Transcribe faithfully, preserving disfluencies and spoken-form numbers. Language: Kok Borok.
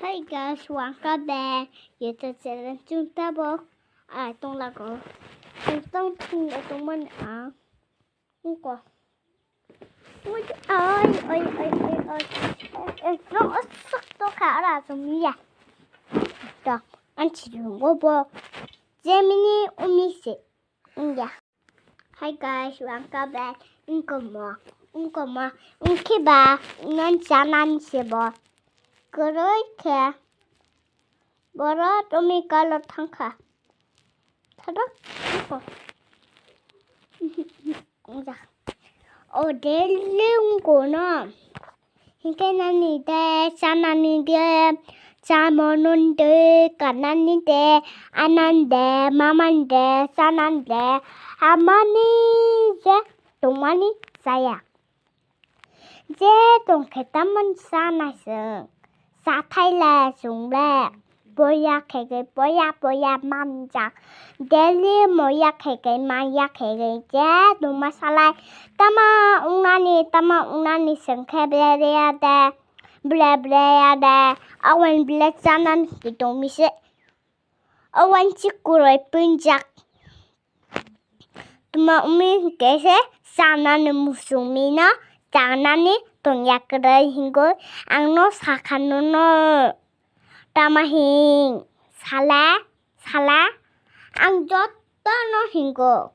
Hi guys, welcome back. Yata channel chungta bo. Ah, tong lago. Tong tong tong tong man ah. Ungko. Oi oi oi oi oi. Eh, no, sok to kha ra sum ya. To, an chi bo bo. Gemini umi se. Ungya. Hi guys, welcome back. Ungko mo, ungko mo, ungki ba, non chanan se bo. Koroi khe. Boro tumi kalo thangkha. Thado, ungko. Ungya. O daily ungko no. Hinkhe nani de, chanani de, chamonun de, kanani de, anan de, maman de, chanan de, hamani je tongmani chaya. Je tongkhe tamoni chanai chwng, chathaile chwngle. Poya khegwi, poya, poya manjak. Daily moya khegwi, maya khegwi, je duma salai. Tama wngnani, tama wngnani sengkhe ble ble ya de, ble ble ya de. Awen ble chanan ki tongmi se. Awen chi kuroi punjak. Tuma umi hwnkhe se chanani muchungmino chanani tongya kwrwi hingo ang no sakha nono. Tama hing sala sala ang jotono hingo